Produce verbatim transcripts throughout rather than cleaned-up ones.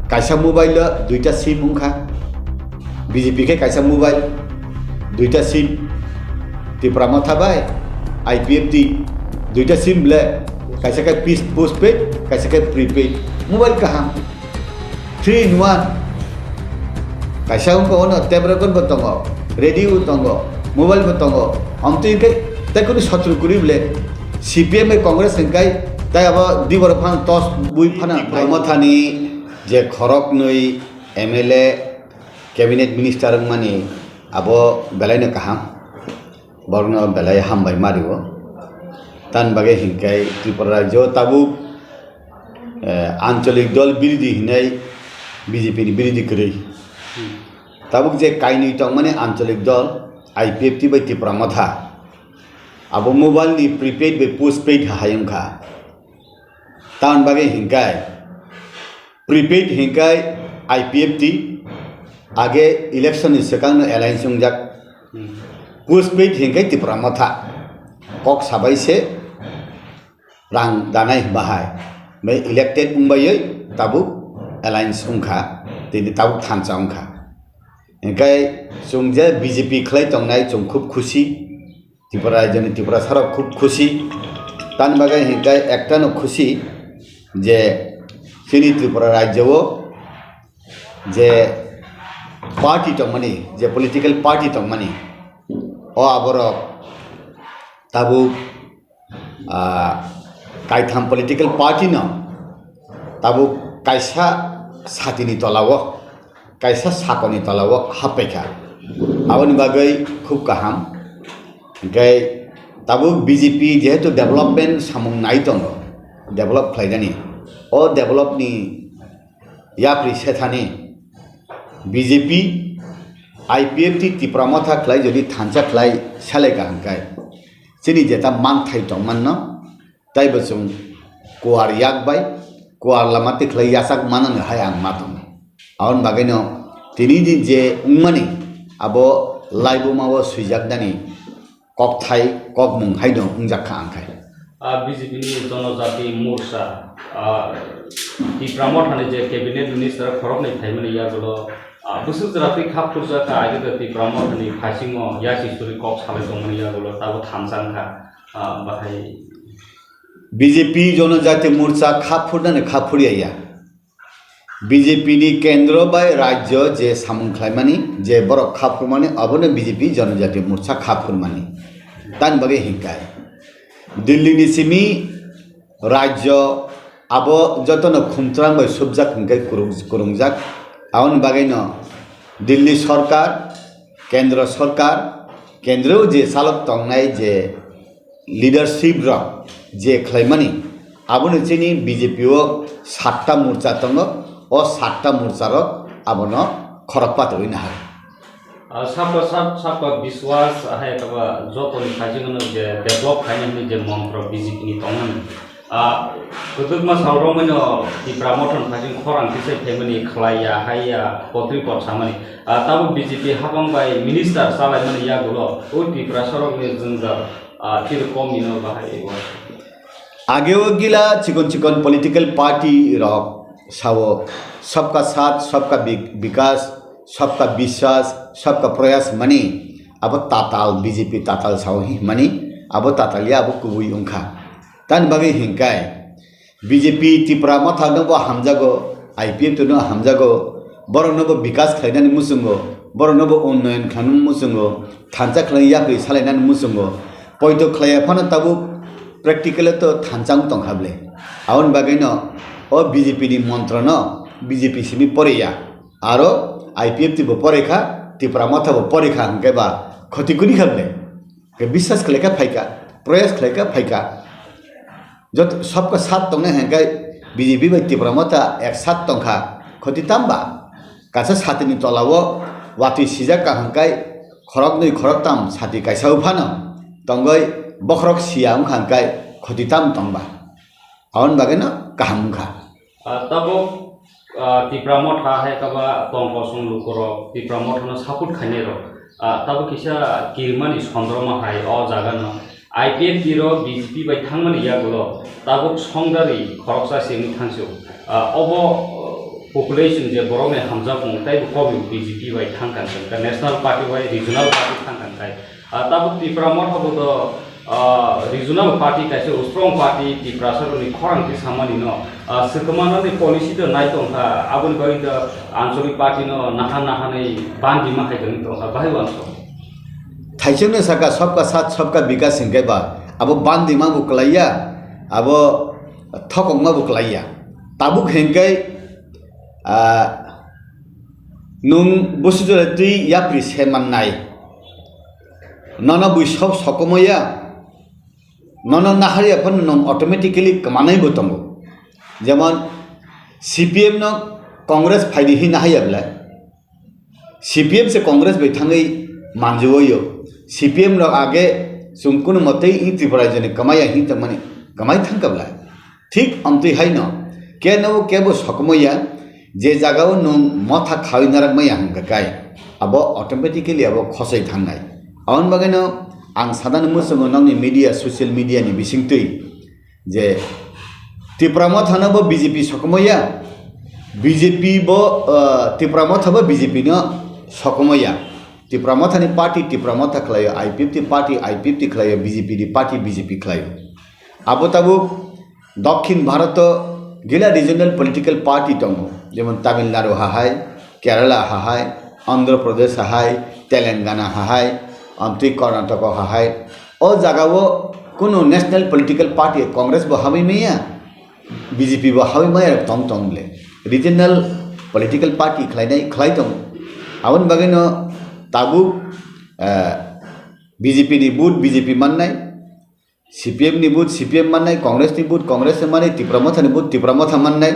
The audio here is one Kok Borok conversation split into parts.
Kaisa mobile o duita sim wngkha, B J P khe kaisa mobile, duita sim, Tipra Motha bai I P F T, duita sim le, kaisa khe pis-, postpaid, kaisa khe prepaid, mobile kaham, three in one, kaisa wngkha ono tape record bo tongo, radio tongo, mobile bo tongo, omtwi khe tei kunu sotro kwrwi le, C P M bai Congress hwnkhe tei abo diborok phano tos bui phano Tipra Mothani je khoroknwi M L A, cabinet minister wngmani abo belaino kaham, borokno belai hambai mario. Tamni bagwi hinkhe Tripura rajyo tabuk, eh, ancholik dol birodhi hinwi B J P ni birodhi kwrwi. Tabuk je kainwi tongmani ancholik dol I P F T bai Tipra Motha, abo mobile ni prepaid bai postpaid hai wngkha. Tamni bagwi hinkhe prepaid hinkhe I P F T, age election ni swkang no alliance wngjak. Postpaid hinkhe Tipra Motha kok sabai se rang danai bahai. Bai elected wngbai tabuk alliance wngkha, tini tabuk thansa wngkha. Hinkhe chwng je B J P khlai tongnai chwng khub khusi. Tripura rajyoni Tiprasarok khub khusi. Tamni bagwi hinkhe ektano khusi je chini Tripura rajyo-o je party tongmani, je political party tongmani, o aborok tabuk, ah, kaitham political party no tabuk kaisa satini tola-o, kaisa sakoni tola-o happaikha. Aboni bagwi khub kaham. Hinkhe tabuk B J P jehetu development samung nai tongo, develop khlainani, o develop ni yapri sethani B J P, I P F T Tipra Motha khlai jodi thansa khlai selai kaham khe chini jeta manthai tongmanno, taibo chwng kuar yak bai, kuar lama tikhlai yachak manani hai ang ma tongo. Aboni bagwino tini din je wngmani abo laibuma-o swijaknani kokthai, kokmung haino wngjakha ang khai. Ah, B J P ni Jonojati Morcha, ah, Tipra Mothani je cabinet minister khoroknwi phaimani yagulo, ah, bwswk jora twi kha phurjakha, agede Tipra Mothani phaisingo yasi suri kok salai tongmani yagulo tabuk thansa wngkha, ah, bahai. B J P Jonojati Morcha kha phurnani kha phurya ya. B J P ni kendro bai rajyo je samung khlaimani, je borok kha phurmani, abono B J P Jonojati Morcha kha phurmani. Tamni bagwi hinkhe Delhi ni simi rajyo abo jotono khumtrang bai subjak hinkhe kurung-, kurungjak. Aboni bagwino Delhi sorkar, kendro sorkar, kendro je chalok tongnai je leadership rok je khlaimani, abono chini B J P o satta morcha tongo, o satta morcha rok abono khorok patwi nahar. Ah, sabka sat, sabka biswas, hai kaba jotoni phaisingo je develop khainani je montro B J P ni tongmani. Ah, kwdwkma salrokmano Tipra Mothani phaisingo khorang tisai phaimani khlaiya, haiya, kotri pot samani. Ah, tabuk B J P hapang bai minister chalaimani yagulo, o Tiprasarokni jwngjal, ah, phir komino bahai o. Ageo gila chikon chikon political party rok sao, "Sabka saath, sabka bi-, bikas, sabka biswas, sabka prayas" mani, abo tatal, B J P tatal sao hi mani, abo tatal ya, abo kubui wngkha. Tamni bagwi hinkai, B J P Tipra Motha no bo hamjago, I P F T no hamjago, borok no bo bikas khlainani muchungo, borok no bo unnoyon khlainani muchungo, thansa khlai yapri salainani muchungo, poito khlaiya phano tabuk practical o to thansa wng tongkha ble. Aboni bagwi no o B J P ni montro no B J P simi poriya, aro I P F T bo porikha, Tipra Motha bo porikha hwnkhe ba khoti kwrwi kha ble. Ke biswas khlaikha phaikha, proyas khlaikha phaikha. Jot sabka sat tongnai hwnkhe B J P bai Tipra Motha ek sat tongkha, khoti tamba? Kaisa satini tolao watwi sijak kaham kai khoroknwi khoroktam sati kaisa o phano tongwi bokhorok siya wngkha hwnkhe khoti tam tongba? Aboni bagwino kaham wngkha. Ah, tabuk, ah, Tipra Motha hai kaba tong kosong lukurok Tipra Mothano support khainairok, ah, tabuk kisa kirimani sondroma hai o jagano I P F T rok B J P bai thangmani yagulo tabuk songdari khoroksa se wngwi thangsio. Ah, obo, oh, Population je borokni hamjakmung teibo komi B J P bai thangkha hwnkhe, National Party bai Regional Party thangkha hwnkhe. Ah, tabuk Tipra Motha bo do, ah, Regional Party kaisa strong party Tiprasarokni khorang khe samani no, ah, swkmano ni policy do nai tongkha, aboni bagwi do Ancholic Party no naha naha ni bandi ma hai tongwi tongkha, bahai uansuk. Thaisingno saka, "Sabka saath, sabka vikas," hinkhe ba, abo bandi ma bo kwlaiya, abo thokok ma bo kwlaiya. Tabuk hinkhe, ah, nwng busi jora twi yapri se mannai. Nono bui sob sokomoi ya, nono naharya phano nwng automatically kwmanai bo tongo. Jemon C P M no Congress phaidi hi naharya belai. C P M se Congress bai thangwi manjui o. C P M rok age chwng kunu motei i Tripura rajyoni kwmaiya hin tongmani kwmai thangkha belai. Thik amtwi haino keno kebo sokomaiya je jagao nwng motha khawi narak maya hwnkha kai abo automatically abo khosoi thangnai. Aboni bagwino ang sadani muchungo nokni media, social media ni bisingtwi je Tipra Motha no bo B J P sokomaiya, B J P bo, ah, Tipra Motha bo B J P no sokomaiya. Tipra Motha ni party Tipra Motha khlaio, I P F T party I P F T khlaio, B J P ni party B J P khlaio. Abo tabuk Dokhin Bharat o gila regional political party tongo, jemon Tamil Nadu ha hai, Kerala ha hai, Andhra Pradesh ha hai, Telangana ha hai, amtwi Karnataka ha hai. O jagao kunu national political party Congress bo habwi maya, B J P bo habwi maya tong tong le. Regional political party khlainai khlai tongo. Aboni bagwino tabuk, eh, B J P ni vote B J P mannai, C P M ni vote C P M mannai, Congress ni vote Congress mannai, Tipra Motha ni vote Tipra Motha mannai.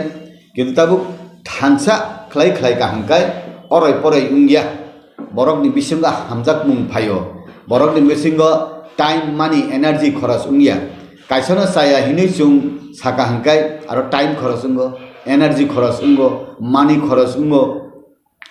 Kintu tabuk thansa khlai khlai kaham kai oroi poroi wngya. Borokni bisingo hamjakmung phaio. Borokni bisingo time, money, energy khoros wngya. Kaisano chaya hinwi chwng saka hwnkhe aro time khoros wngo, energy khoros wngo, money khoros wngo.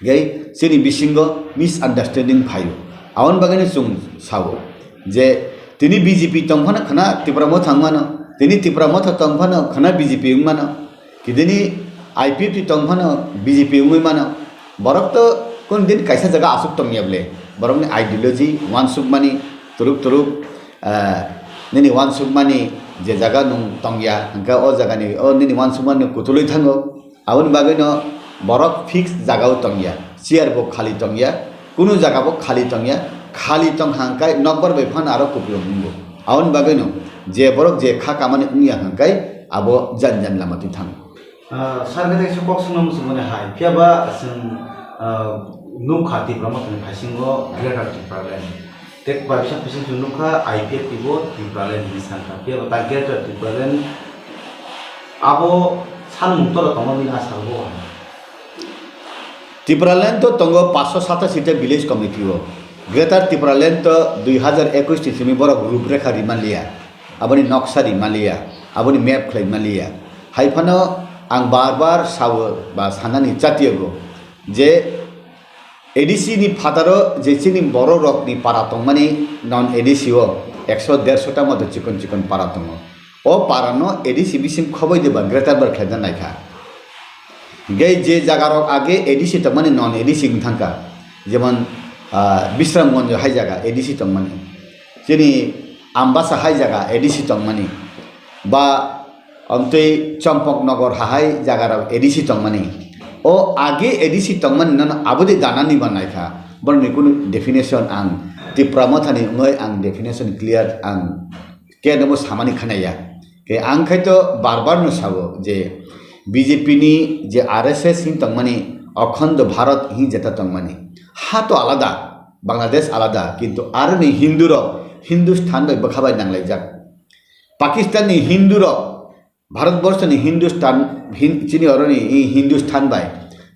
Gai chini bisingo misunderstanding phaio. Aboni bagwino chwng sao je tini B J P tongphano khwna Tipra Motha wngmano, tini Tipra Motha tongphano khwna B J P wngmano, kidini I P F T tongphano B J P wngwi mano. Borok to kun din kaisa jaga aswk tongya ble. Borokni ideology, uansukmani, turuk turuk, ah, nini uansukmani je jaga nwng tongya, hwnkhe o jagani, o nini uansukmani kutulwi thango. Aboni bagwino borok fix jagao tongya, chair bo khali tongya, kunu jaga bo khali tongya, khali tongkha hwnkhe nokbar bai phano aro kupulung wngo. Aboni bagwino je borok je kha kamani wngya hwnkhe abo jan jan lama twi thango. Ah, sir, khe kaisa kok swngna muchungmani hai, phiya ba chwng, ah, nukha Tipra Mothani bisingo Greater Tipraland. Tei bai bisa bising chwng nukha I P F T bo Tipraland hinwi sankha. Phiya ba ta Greater Tipraland abo sanmung toro tongma bini asa rwgo. Tipraland to tongo paanch sho satasi ta village committee o. Greater Tipraland to dui hazar ekush ni simi borok ruprekha rimaliya, aboni noksa rimaliya, aboni map khlai maliya. Hai phano ang bar bar sao ba sanani chatiyago je A D C ni phataro je chini borok rokni para tongmani non A D C o ekso derso ta moto chikon chikon para tongo. O para no A D C bising khoboi de ba greater bar khlaina naikha. Hingke je jaga rok age A D C tongmani non A D C wng thangkha. Jemon, ah, Bisramganj hai jaga A D C tongmani. Chini Ambasa hai jaga A D C tongmani. Ba Amtwi Champaknagar hahai jagarok A D C tongmani. O age A D C tongmani nono abodi danani ba naikha. Borokni kunu definition ang Tipra Mothani wngwi ang definition clear ang kenobo samani khanaya. Khe ang khaito bar bar no sao je B J P ni je R S S hin tongmani, Akhando Bharat hin jeta tongmani. Ha to alada, Bangladesh alada, kintu aroni Hindu rok Hindustan bai bwkha bai nanglaijak. Pakistan ni Hindu rok Bharat borso ni Hindustan, Hin-, chini oroni i Hindustan bai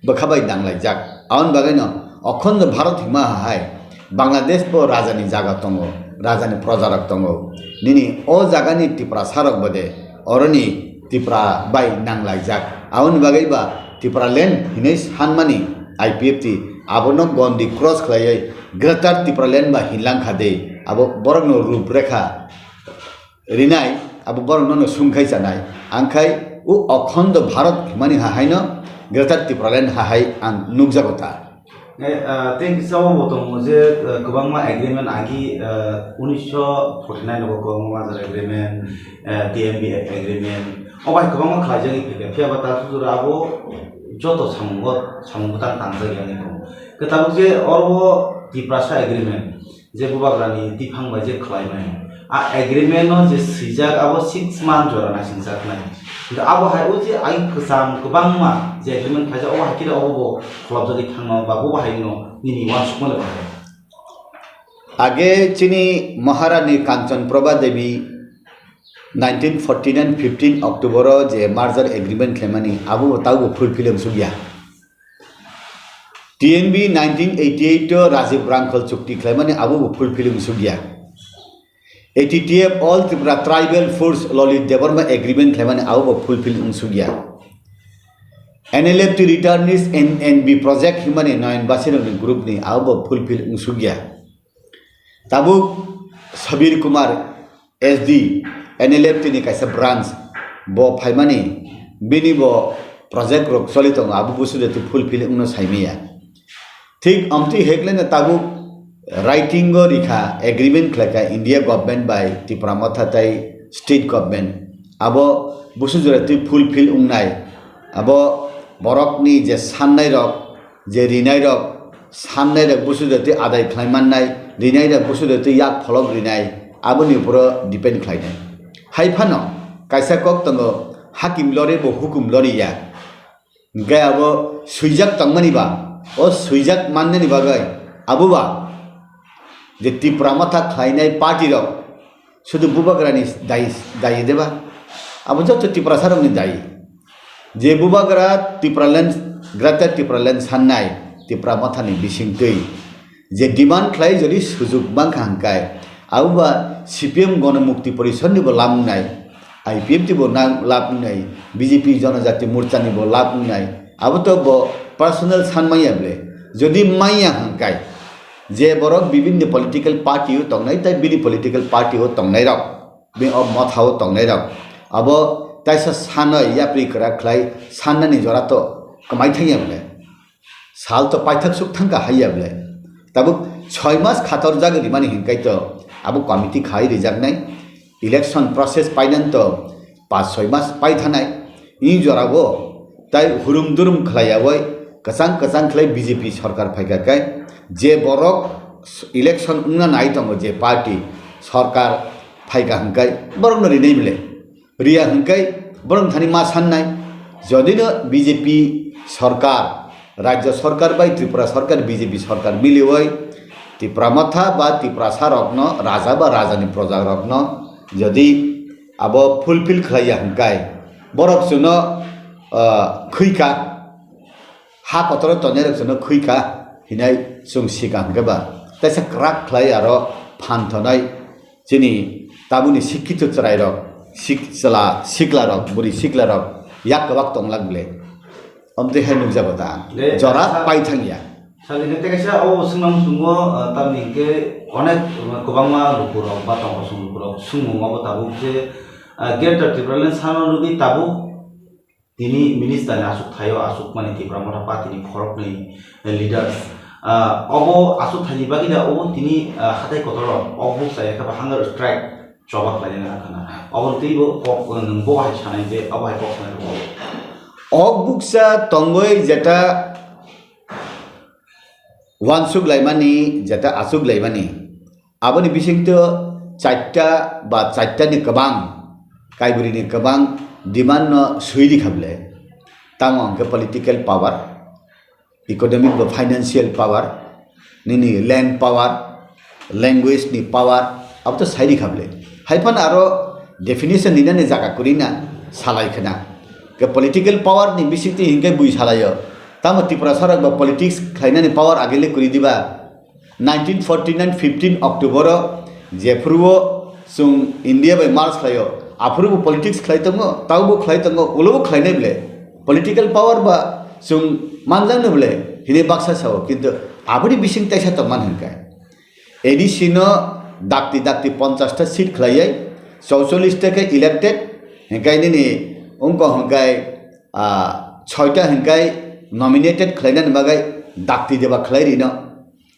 bwkha bai nanglaijak. Aboni bagwi no Akhando Bharat hima hai Bangladesh bo raja ni jaga tongo, raja ni proja rok tongo. Nini o jaga ni Tiprasa rok bode oroni Tipra bai nanglaijak. Aboni bagwi ba Tipraland hinwi sanmani I P F T abono gondi cross khlaiwi Greater Tipraland ba hinlangkha de abo borokno ruprekha rinai, abo borok nono sungkhai chanai. Angkhai o Akhando Bharat himani ha haino Greater Tipraland ha hai ang nukjago ta. Eh, ah, tei kisa o bo tongo je, eh, kwbangma agreement agi, eh, unisho forty nine rogo kwbangma major agreement, eh, T M B agreement, o bai kwbangma khlaijagwi phaikha, phiya ba ta sujura abo joto samungo, samung bwtang tangjak ya wngwi tongo. Khe tabuk je oro Tiprasa agreement, je bubagrani tiphang bai je khlaimani. A agreement no je swijak abo six month jora naisingjaknai. Hingkhe abo hai o je ai kwcham kwbangma je agreement khlaijak obo hai khe obo bo kholopjagwi thangno ba bo hai no nini uansukmani bagwi. Age chini Maharani Kanchan Prabha Devi nineteen forty nine fifteen October o je merger agreement khlaimani abo bo tabo fulfill wngsukya. T N B nineteen eighty eight o Rajiv Rangkhal chukti khlaimani abo bo fulfill wngsukya. A T T F All Tripura Tribal Force Lalit Debbarma agreement khlaimani abo bo fulfill wngsukya. N L F T returnees N N B project himani Nayan Basirokni group ni abo bo fulfill wngsukya. Tabuk Sabir Kumar S D, N L F T ni kaisa branch, bo phaimani, bini bo project rok choli tongo, abo busu de twi fulfill wngno saimaya. Thik amtwi hekleno tabuk writing o rikha, agreement khlaikha India government bai Tipra Motha tai state government, abo busu jora twi fulfill wngnai, abo borokni je sannai rok, je rinai rok, sannai rok busu de twi adai khlai mannai, rinai rok busu de twi yak pholok rinai, aboni uporo depend khlainai. Hai phano kaisa kok tongo, hakim lori bo hukum lori ya. Hingke abo swijak tongmani ba, o swijak mannani bagwi abo ba je Tipra Motha khlainai party rok sudu bubagrani dayi, dayi de ba? Abo joto Tiprasa rokni dayi. Je bubagra Tipraland, Greater Tipraland sannai Tipra Mothani bisingtwi je demand khlai jodi sujuk mankha hingkai, abo ba C P M Gonomukti Porishad ni bo lam wngnai, I P F T bo na-, lab wngnai, B J P Jonojati Morcha ni bo lab wngnai, abo to bo personal san manya ble. Jodi manya hingkai, je borok bibinni political party o tongnai, tai bini political party o tongnai rok, bini o motha o tongnai rok, abo taisa sanoi yapri kwrak khlai sannani jora to kwmai thangya ble. Sal to paithak suk thangkha haiya ble. Tabuk soi mas khator jagwi rimani hinkai to abo committee khai rijaknai. Election process painani to pas soi mas paithanai. Ni jorao tai hurum durum khlaiyawi kwchang kwchang khlai B J P sarkar phaikha kai je borok election wngna nai tongo je party sarkar phaikha hinkai borokno rinai ble. Riya hingkai borok thani ma sannai, jodi no B J P sarkar, Rajya sarkar bai Tripura sarkar, B J P sarkar miliwi Tipra Motha ba Tiprasa rokno, raja ba rajani proja rokno jodi abo fulfill khlaiya hingkai, borok chwngno, ah, khwika, ha kotor tongnai rok chwngno khwika hinai chwng sika hingke ba, taisa kwrak khlai aro phan thonai. Chini tabukni sikkito chwrairok, sik-, chwla siklarok, bwrwi siklarok yak kwbak tonglak ble. Omtwi hai nukjago da ang. De, jora sa-, pai thangya. Sali khe tei kaisa o swngnang sungo, ah, tamni hwnkhe onek, ah, kwbangma lukurok ba tongkosong lukurok swngmung abo tabuk je, ah, Greater Tipraland sano rwgwi tabuk tini minister ni aswk thaio aswk mani Tipra Motha party ni khoroknwi leaders. Ah, obo aswk thaini bagwi da obo tini, ah, hatai kotor o ok bukcha ya khe ba hunger strike choba khlainani hakha na. Obo twibo kok, nwng bo hai sanai je obo hai kok sanai rwo. Ok bukcha tongwi jeta uansuk laimani, jeta aswk laimani. Aboni bisingtwi charta ba charta ni kwbang, kaibrwini kwbang demand no swi rikha ble. Tamo hwnkhe political power, economic ba financial power, nini land power, language ni power, abo to sai rikha ble. Hai phano aro definition rinani jaga kwrwi na salai khna. Ke political power ni bisingtwi hwnkhe bui salaio. Tamo Tiprasa rok ba politics khlainani power agile kwrwi diba? Nineteen forty nine fifteen October o jephuru o chwng India bai march khlaio, aphuru bo politics khlai tongo, tabo bo khlai tongo, ulo bo khlainai ble. Political power ba chwng manjakno ble hinwi baksa sao, kintu aboni bising taisa tongmani hwnkhe A D C no dakti dakti ponchash ta seat khlaiwi chauchollish ta khe elected, hwnkhe nini wngkha hwnkhe, ah, soita hingkai nominated khlainani bagwi dakti deba khlai rino,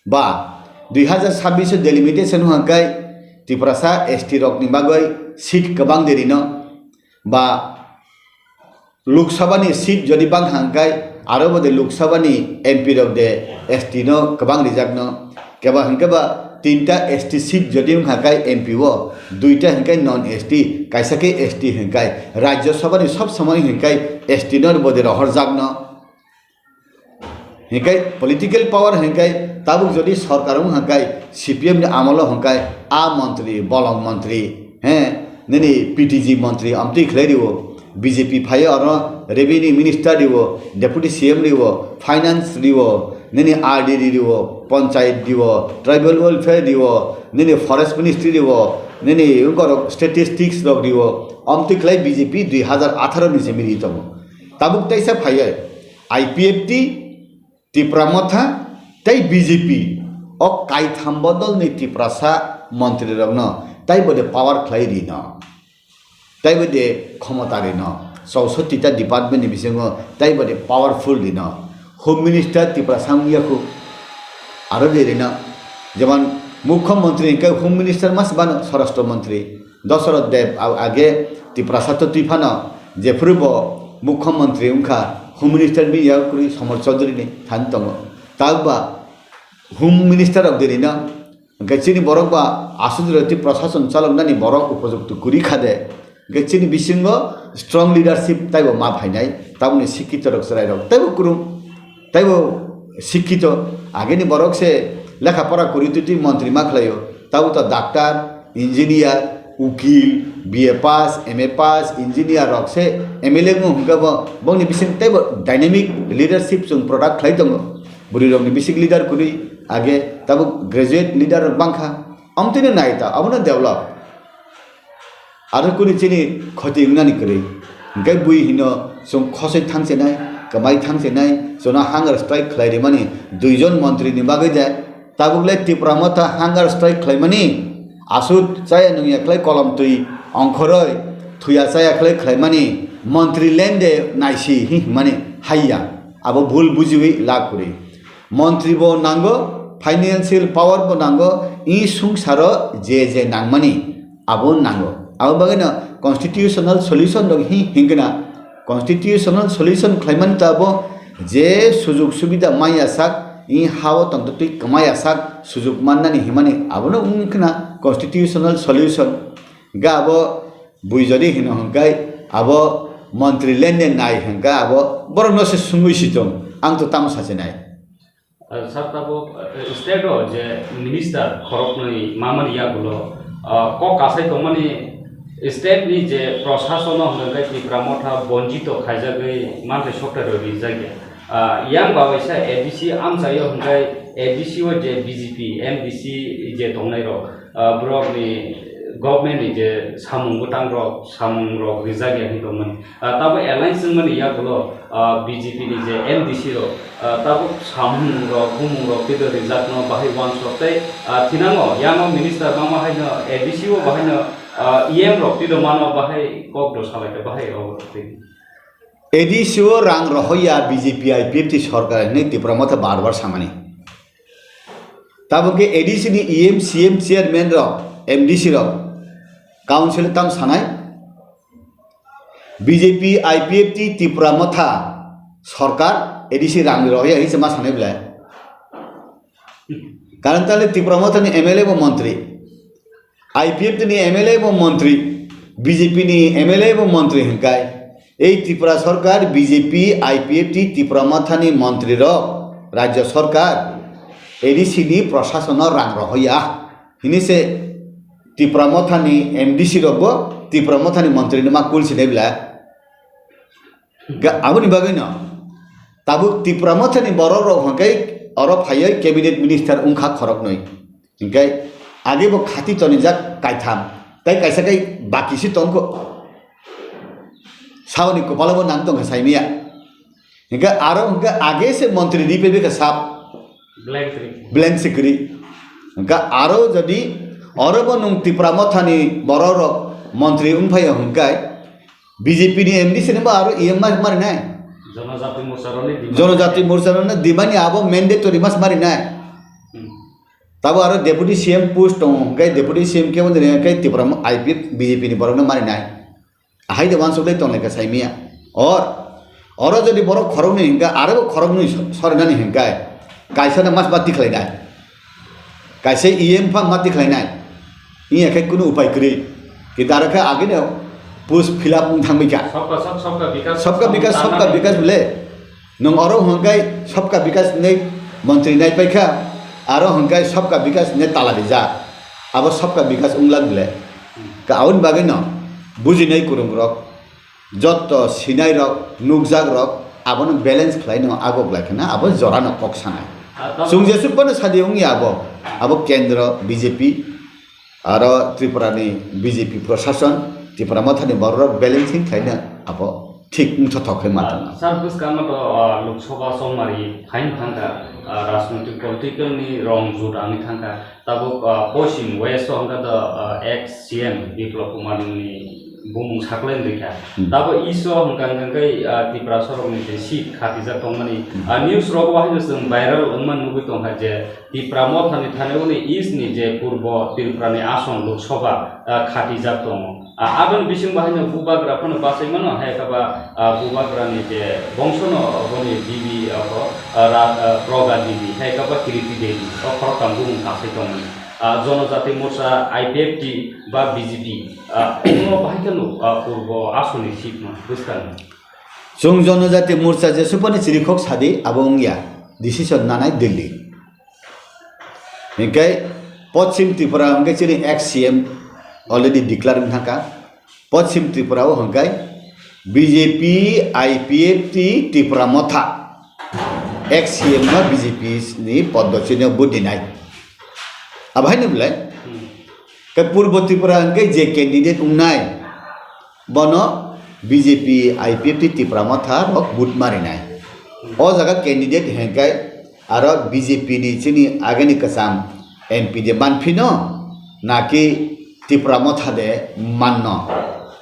ba dui hazar sabbish o delimitation hingkai Tiprasa S T rokni bagwi seat kwbang de rino, ba Lok Sabha ni seat jodi bang hingkai aro bo de Lok Sabha ni M P rok de S T no kwbang rijak no, keba hingke ba tinta S T seat jodi wngkha kai M P o, duita hingkai non S T, kaisa khe S T hingkai. Rajya Sabha ni sob somoi hingkai S T no bo de rohorjak no. Hingkai political power hingkai tabuk jodi sorkar wng hingkai C P M ni amolo hingkai a montri, bolong montri, he, nini P T G montri amtwi khlai rio, B J P phaio aro revenue minister rio, deputy C M rio, finance rio, nini R D D rio, panchayat rio, tribal welfare rio, nini forest ministry rio, nini wngkorok statistics rok rio, amtwi khlai B J P dui hazar atharo ni se miri tongo. Tabuk taisa phaiya I P F T, Tipra Motha tei B J P o kaitham bodolni Tiprasa montrirokno tei bo de power khlai rino, tei bo de khomota rino, chousotti ta department ni bisingo tei bo de powerful rino, Home Minister Tiprasa wngya khu aro de rino, jemon Mukhyamantri hingke Home Minister mas bano Swarashtra Mantri. Dosoroth Deb a-, age Tiprasa to twi phano jephuru bo Mukhyamantri wngkha, Home Minister bini yago kwrwi Somar Chaudhary ni thani tongo. Tabuk ba Home Minister rok dini no, hwnkhe chini borok ba aswk jora twi prashason chaloknani borok upojukto kwrwi kha de, hwnkhe chini bisingo strong leadership taibo ma phainai, tabukni sikkito rok chwrai rok taibo kwrwng. Taibo sikkito, ageni borok se lekha pora kwrwi twi twi montri ma khlaio. Tabo to doctor, engineer, ukil, B A pass, M A pass, engineer rok se M L A wng hwnkhe bo, bongni bising taibo dynamic leadership chwng product khlai tongo. Bwrwi rokni bising leader kwrwi age tabo graduate leader rok bangkha. Amtwino nai ta, abono develop. Aro kuni chini khoti wngnani kwrwi. Hwnkhe bui hino chwng khosoi thangchenai, kwmai thangchenai, chwngno hunger strike khlai rimani duijon montri ni bagwi de. Tabuk le Tipra Motha hunger strike khlaimani, aswk chaya nungya khlai kolom twi ongkhoroi, thuya chaya khlai khlaimani, montri lende naisi hi hwnmani haiya. Abo bhul bujiwi lak kwrwi. Montri bo nango, financial power bo nango, i sungsaro je je nangmani abo nango. Abo bagwino constitutional solution rok hi hingkhe na, constitutional solution khlaimani ta abo je sujug subida maya sak, i hao tongtwtwi kwmaya sak, sujug mannani himani abono wngkhe na constitutional solution. Ga abo bui jodi hino hwnkhe abo montri lende nai hwnkhe abo borokno se sungwi si tong, ang to tamo sachi nai. Sir, tabuk, eh, state o je minister khoroknwi mamani yagulo, ah, kok kasai tongmani state ni je prashason o hwnkhe Tipra Motha bonjito khaijagwi manthai software rok rijak ya. Ah, yang bawaisa A D C amchaio hwnkhe A D C o je B J P, M D C je tongnai rok, ah, borok ni government ni je samung bwtang rok, samung rok rijak ya hinwi tongmani. Ah, tabo alliance wngmani yagulo, ah, B J P ni je M D C rok, ah, tabuk samung rok, bumung rok twido rijakno bahai uansuk tei, ah, thinango yano minister bangma haino A D C o bahaino, ah, E M rok twido mano bahai kok do salai khe bahai rok twi. A D C o rang rohoya B J P I P F T sorkar hinwi Tipra Motha bar bar samani. Tabuk khe A D C ni E M, C M, chairman rok, M D C rok, council tam sanai, B J P, I P F T, Tipra Motha sorkar, A D C rang rohoya hinwi se ma sanai belai. Karon tale Tipra Motha ni M L A bo montri, I P F T ni M L A bo montri, B J P ni M L A bo montri hingkai. Ei Tripura sorkar, B J P, I P F T, Tipra Motha ni montri rok, rajya sorkar, A D C ni prashason no rang rohoya. Hini se Tipra Motha ni M D C rok bo Tipra Motha ni montri no ma kul sinai bla. Ga-, aboni bagwi no tabuk Tipra Motha ni borok rok hwnkhe oro phaiwi cabinet minister wngkha khoroknwi. Hingke age bo khati tonijak kaitham, tei kaisa kai baki se tongkho. Saboni kopalo bo nang tongkha saimaya. Hingke aro hingke age se montri ripe bikha sap. Blank ri. Blank sikri. Hingke aro jodi oro bo nung Tipra Motha ni borok rok montri wngphaiya hingke B J P ni M D C ni bo aro E M ma-, marinai. Jonojati Morcha rokni demand. Jonojati Morcha rokni demand ni abo mandatory mas mari nai. Hmm. Tabo aro Deputy C M post tongo, hwnkhe Deputy C M kebo nini hwnkhe Tipra mo-, I P F, B J P ni borokno mari nai. Ahai de uansuk lai tong lai kha saimia. Or, oro jodi borok khoroknwi hwnkhe, aro bo khoroknwi so-, sorinani hwnkhe, kaisa no mas bati khlai nai. Kaisa E M pha mati khlai nai. Iya khe kunu upai kwrwi. Kintu aro khe agini post fill up wng thangwi kha. Sabka Sath, Sabka Vikas, Sabka Vikas, Sabka Vikas bole. Nwng oro hwnkhe Sabka Vikas hinwi montri nai paikha, aro hwnkhe Sabka Vikas hinwi tala rijak. Abo Sabka Vikas wngla bole. Ka-, aboni bagwino bujinai kwrwngrok, jotto sinairok, nukjakrok abono balance khlaino agok lai kheno abo jorano kok sanai. Ah, tamo- Chwng jesuk phano sadi wngya abo, abo kendro B J P, aro Tripura ni B J P prosason, Tipra Mothani borok balancing khlaina abo thik wngthothok khe ma tongma. Sir, bwskango to, ah, Lok Sabha chongmari phain thangkha, ah, rajnoitik political ni rong jut ani thangkha. Tabuk, ah, Poschim West o hwnkha to, ah, ex C M Biplab Kumar ni bumung saklai wngkha. Hmm. Tabuk East o hwnkha hwnkha khe, ah, Tipra sorok ni je seat khatijak tongmani, Hmm. ah, news rogo haino chwng viral wngma nugwi tongkha je Tipra Motha ni thani uni East ni je Purbo Tripura ni ason Lok Sabha, ah, khatijak tongo. Ah, aboni bisingo haino bubagra phano bachai mano, hai khe ba, ah, bubagra ni je bongso no boni bibi, ah, ko, ah, ra-, ah, Proga Devi, hai khe ba Kriti Devi, o khoroktham bumung kasai tongmani. Ah, Jonojati Morcha, I P F T ba B J P, ah, omo bahai khe no, ah, Purbo ason ni seat no bwskang. Chwng Jonojati Morcha jesuk phano chirikhok sadi abo wngya, decision nanai Delhi. Hinkhe Poschim Tripura hinkhe chini ex C M already declare wngkha. Poschim Tripura o hinkhe B J P, I P F T, Tipra Motha, ex C M no B J P ni poddo chini vote dinai. Abo haino belai. Khe Purbo Tripura hinkhe je candidate wngnai, bono B J P, I P F T, Tipra Motha rok vote marinai. O jaga candidate hinkhe aro B J P ni chini agini kwcham M P de manphino, naki Tipra Motha de manno?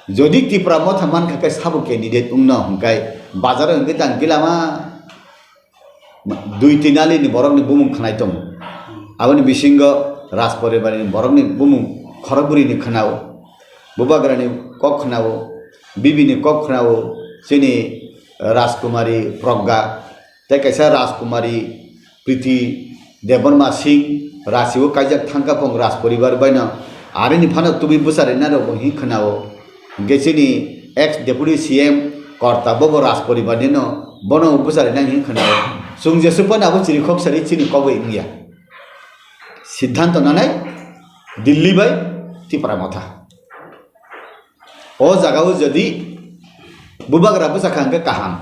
Jodi Tipra Motha mankha khe sabo candidate wngno hinkhe bazaro hinkhe tang gilama dui tin ali ni borok ni bumung khwnai tongo. Aboni bisingo Rajporibar ni borok ni bumung khorokbwrwi ni khwnao, bubagra ni kok khwnao, bibi ni kok khwnao, chini Rajkumari Progga, tei kaisa Rajkumari Priti Debbarma Singh, Rachi o kaijak thangkha phung Rajporibar baino, arini phano tubui bwcharina rok bo hin khwnao. Hingke chini ex deputy C M Korta bobo Rajporibar ni no, bono bwcharina hin khwnao. Chwng jesuk phano abo chirikhok sari chini kogwi wngya. Siddhanto nanai Delhi bai Tipra Motha. O jaga o jodi bubagra bwchakha hingke kaham.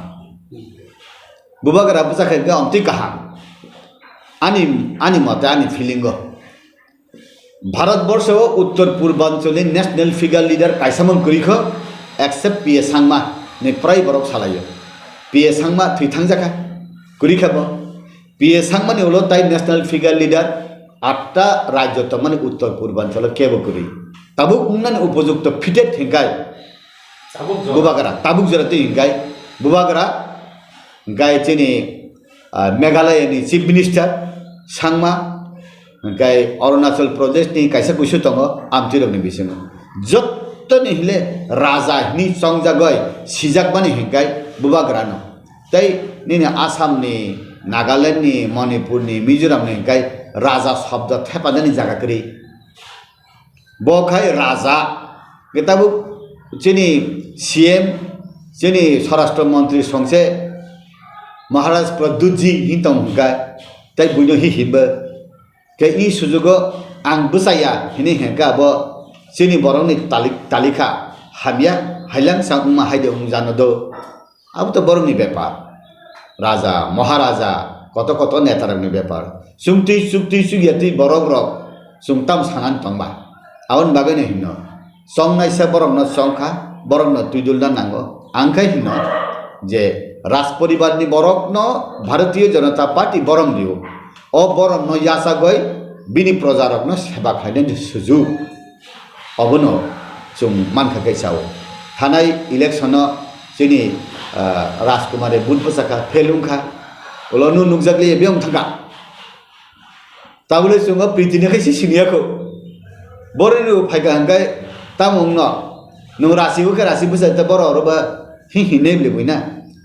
Bubagra bwchakha hingke omtwi kaham. Ani, ani mote, ani feeling o. Bharat borsho o uttor purbanchal ni national figure leader kaisa mung kwrwi kho, except P A Sangma ni prai borok salaio. P A Sangma thwi thangjakha, kwrwi kha bo. P A Sangmani ulo tai national figure leader atta rajyo tongmani uttor purbanchalo kebo kwrwi. Tabuk wngnani upojukto fitted hinkai Tabuk jora. Bubagra, tabuk jora twi hinkai Bubagra, hinkai chini, ah, Meghalaya ni chief minister Sangma, hinkai Arunachal Pradesh ni kaisa kuisu tongo amtwi rokni bisingo. Jottoni hile raja hini chongjagoi sijakmani hinkai Bubagrano. Tei nini Assam ni, Nagaland ni, Manipur ni, Mizoram ni hingkai raja shobdo thepanani jaga kwrwi. Bo khai raja, khe tabuk chini C M, chini Swarashtra Mantri songse Maharaj Pradyut ji hin tong hingkai, tei buino hi himbo. Khe i sujugo ang bwchaya hinwi hingkha abo chini borokni talik-, talikha hamya, hailang sa wngma haide wng jano do. Abo to borokni bepar. Raja, Maharaja, koto koto netarokni bepar. Chwng twi chuk twi chuk ya twi borokrok chwng tamo sanani tongba. Aboni bagwino hino. Chongnaisa borokno chongkha, borokno twidulna nango. Ang khe hino je Rajporibarni borokno Bharatiya Janata Party borom rio. O boromno yachagwi bini projarokno seba khlainani sujuk. Obono chwng mankha khe sao. Thanai election-o chini, ah, Rajkumar e but bwsakha, fail wngkha. Ulo nw nukjakliya, biyang thangkha. Tabole chwng o Priti ni khe se siniya kho. Borok ni phaikha hwnkhe tamo wngno. Nwng rasi o khe rasi bwsa ta borok oro ba hi hi ne bwle buina.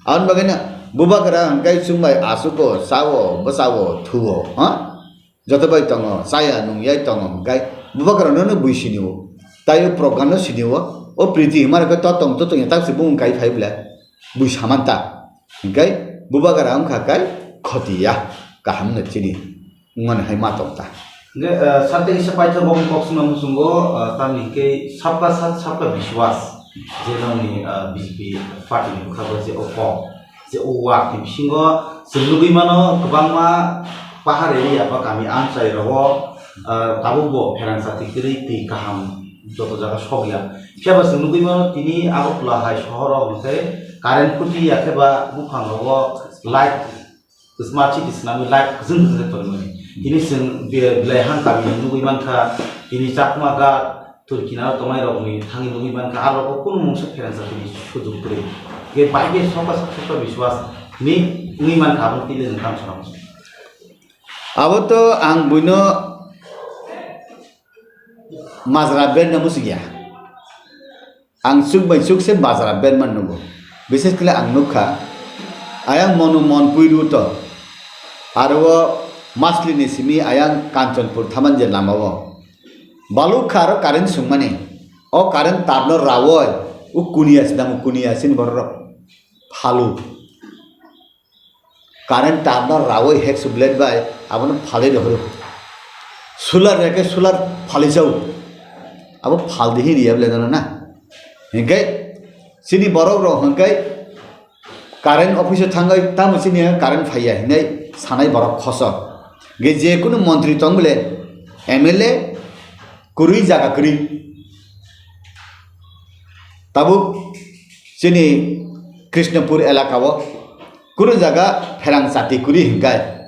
Aboni bagwi no bubagra hwnkhe chwng bai aswk o, sa o, bwsa o, thu o, ha? Joto bai tongo, chaya nung yai tongo hwnkhe bubagra no no bui sini o. Tai o program no sini o. O Priti himar khe to tong to tong ya tak se bung kai phai bwle. Bui samanta. Hwnkhe bubagra wngkha kai khoti ya. Kaham no chini. Wngmani hai ma tong ta. Hingke, eh, sarte kisa paithak bo kok sima muchungo, eh, tamni hingke sabka sat, sabka biswas, je nongni, eh, B J P party ni bwkha bo je o kok, je o wak ni bisingo chwng nugui mano kwbangma pahar area ba kami amchai rogo, eh, tabuk bo pherang chati kwrwi twi kaham joto jaga sokya. Phiya ba chwng nugui mano tini Agartala hai sohor o hwnkhe current phuti ya khe ba buphang rogo light Smart city swnamwi light kwchwng kwchwng khe tongmani. Tini chwng be-, belai hang kami nugwi mankha, tini Chakma Ghat, Turkina o tongnai rokni thangwi nugwi mankha, aro rok kunu mungsa pherangsa tini sujuk kwrwi. Ge bai ge soka soka biswas ni wngwi mankha, aboni tini nwng tamo sanang. Abo to ang buino majra berna muchungya. Ang chuk bai chuk se bajra berman nugo. Bises kle ang nukha, ayang monu mon puiru to. Aro o masli ni simi ayang Kanchanpur thaman je lama o. Baluk kha aro current sungmani. O current tar no rawoi, u kuniya sidang u kuniya sin borok phalu. Current tar no rawoi heksu blade bai abono phalwi rohoro. Solar reke solar phalwi chao. Abo phaldi hi riya blade no na. Hingke chini borok rok hingke current office o thangwi tamo chini current phaiya hinwi sanai borok khosok. Ge je kunu montri tong bole M L A kwrwi jaga kwrwi. Tabuk chini Krishnapur elaka o kunu jaga pherang chati kwrwi hingkai.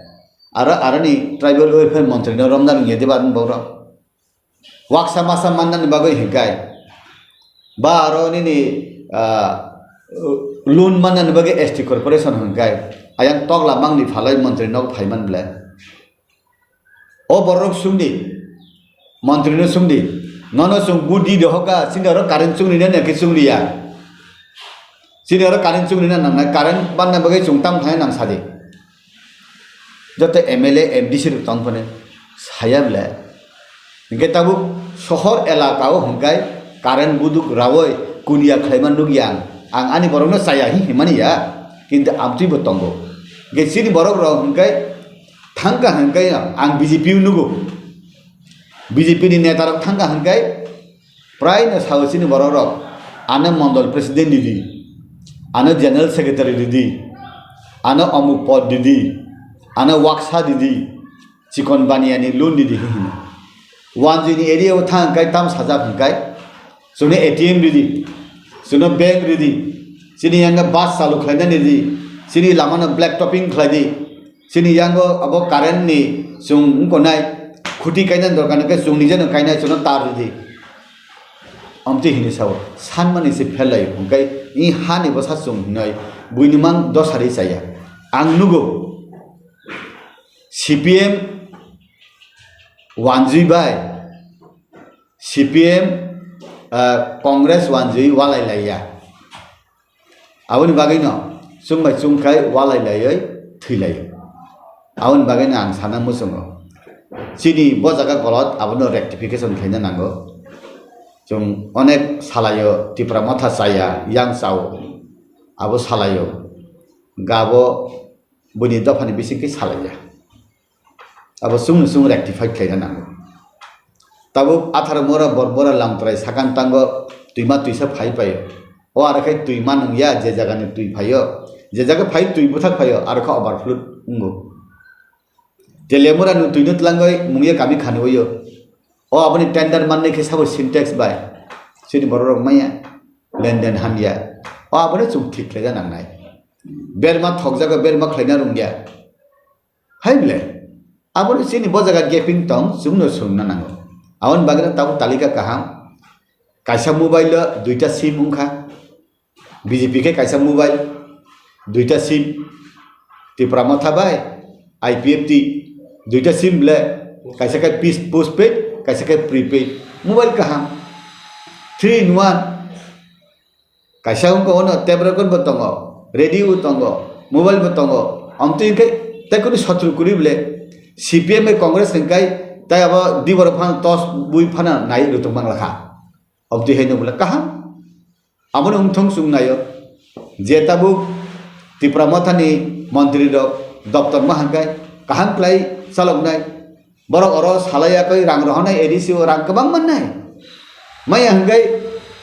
Aro, aroni tribal welfare montri no romna rwngya diba borok. Waksa masa mannani bagwi hingkai. Ba aro nini, ah, loan mannani bagwi S T corporation hingkai. Ayang tokla mangni phalai montri nok phaiman ble. O borok sungdi, montri no sungdi, nono chwng budi dohoka, chini oro current chungni na naki chungriya. Chini oro current chungni na nangnai, current banna bagwi chwng tam khlai nang sadi. Joto M L A, M D C rok tong phone saya ble. Hingke tabuk sohor elaka o hingkai current buduk rawoi kunya khlaima nukya ang. Ang ani borokno chaya hi himani ya, kintu amtwi bo tongo. Hingke chini borok rok hingkai thangka hingkai ang B J P o nugo. B J P ni neta rok thangka hingkai prai no sao chini borok rok, ano mondol president didi, ano general secretary didi, ano omuk pod didi, ano waksa didi, chikon baniya ni loan didi hi hino. Wanjui ni area o thang hingkai tam sajak hingkai, chwngno A T M ridi, chwngno bank ridi, chini yang bus chalu khlainani ridi, chini lama no black topping khlaidi, chini yango abo current ni chwng wngkonai khuti kainani dorkar hwnkhe chwng nijeno kainai chwngno tar ridi. Amtwi hini sao, sanmani se phel laio, hwnkhe i hani bwsa chwng hinoi buini mang dosari chaya. Ang nugo, C P M wanjui bai, C P M, ah, Congress wanjui walai laiya. Aboni bagwino chwng bai chwng khai walai laiwi thwi laio. Aboni bagwino ang sana muchungo. Chini bo jaga golot abono rectification khlaina nango. Chwng onek salaio Tipra Motha chaya, yang chao. Abo salaio. Gabo buini dophani bisingtwi salaiya. Abo chwngno chwng rectify khlaina nango. Tabuk atharo mora bor bora lamtrai sakang tango twima twisa phai paio. O aro khe twima nungya je jagani twi phaio. Je jaga phai twi bwthak phaio aro khe overflow wngo. Telemura nung twino tlangoi mungya kami khani oyo. O aboni tender mannai khe sabo Sintex bai. Chini borok rok maya lenden hamya. O abono chwng thik khlaina nangnai. Berma thokjago berma khlaina rungya. Hai ble, aboni chini bo jaga gaping tong, chwngno swngna nango. Aboni bagwino tabuk talika kaham. Kaisa mobile o duita sim wngkha. B J P khe kaisa mobile, Duita sim, Tipra Motha bai I P F T, duita sim le, kaisa khe pis-, postpaid, kaisa khe prepaid. Mobile kaham, three in one. Kaisa wngkha ono tape record bo tongo, radio bo tongo, mobile bo tongo. Amtwi khe tei kunu sotro kwrwi bole C P M bai Congress hwnkhe tei abo diborok phano tos bui phano nai rwtwk manglakha. Amtwi haino bole kaham. Abono wngthong chwng naio je tabuk Tipra Mothani montri rok doptor ma hwnkhe kaham khlai chaloknai. Borok oro salai yakwi rang rohornai, A D C o rang kwbang mannai. Maya hwnkhe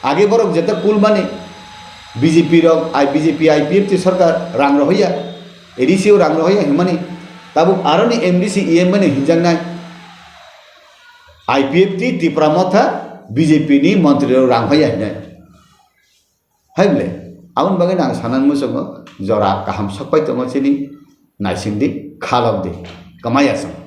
age borok jeta kulmani B J P rok, I, B J P, I P F T sorkar rang rohorya, A D C o rang rohorya hwnmani. Tabuk aroni M D C, E M mani hinjaknai. I P F T Tipra Motha B J P ni montri rok rang phaiya hinai. Hai bole, aboni bagwi ang sanani muchungo jora kaham sokpai tongo chini naisingdi, khalokdi, kwmaya chwng.